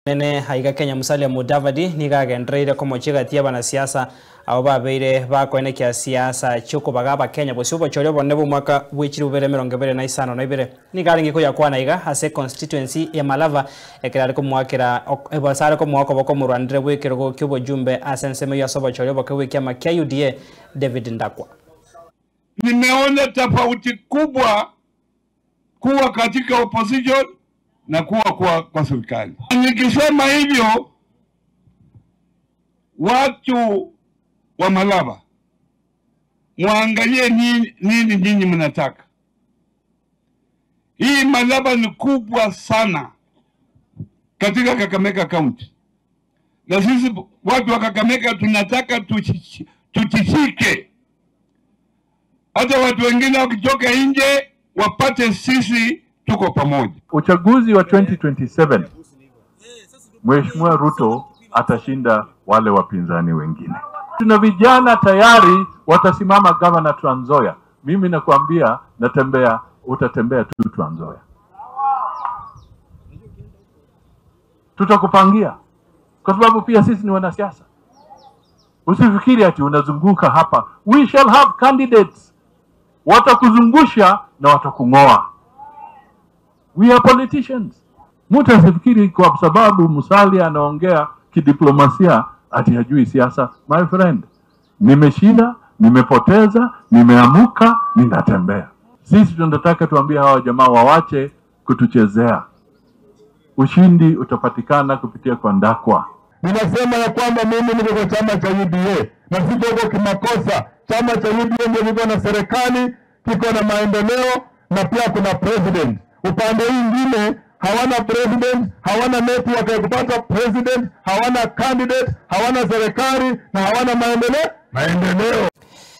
Nene haiga Kenya Musalia Mudavadi nigagendereire komochigatia banasiasa abo babeire bakoenekia siasa chiokobaga Kenya bosio bochorio bonne bomwaka bwechiri bubere 2052 na ibere nigaringi koyakwana iga ase constituency ya Malava ekerari komwakira ebasare komwako bokomurwandire bwekero kyobojumbe ase ensemo ya sobochorio bokewekia makia UDA David Ndakwa. Nimeona tofauti kubwa kuwa katika opposition na kuwa kwa serikali. Nikisema hivyo, watu wa Malava muangalie nini nyinyi mnataka. Hii Malava ni kubwa sana katika Kakamega County. Na sisi watu wa Kakamega tunataka tutishike. Hata watu wengine wakitoka nje wapate sisi tuko pamoja. Uchaguzi wa 2027 Mheshimiwa Ruto atashinda wale wapinzani wengine. Tuna vijana tayari watasimama gavana Trans Nzoia. Mimi nakwambia natembea, utatembea tu Trans Nzoia. Tutakupangia kwa sababu pia sisi ni wanasiasa. Usifikiri ati unazunguka hapa. We shall have candidates. Watakuzungusha na watakungoa. We are politicians. Mtu asifikiri kwa sababu Musalia anaongea kidiplomasia ati hajui siasa. My friend, nimeshinda, nimepoteza, nimeamuka, ninatembea. Sisi tunataka tuambie hawa jamaa wawache kutuchezea. Ushindi utapatikana kupitia kwa Ndakwa. Ninasema ya kwamba mimi niko kwa chama cha UDA na siko huko kimakosa. Chama cha UDA ndio kiko na serikali, kiko na maendeleo na pia kuna president. Upande mwingine hawana president, hawana network ya kupata president, hawana candidate, hawana serikali na hawana maendeleo.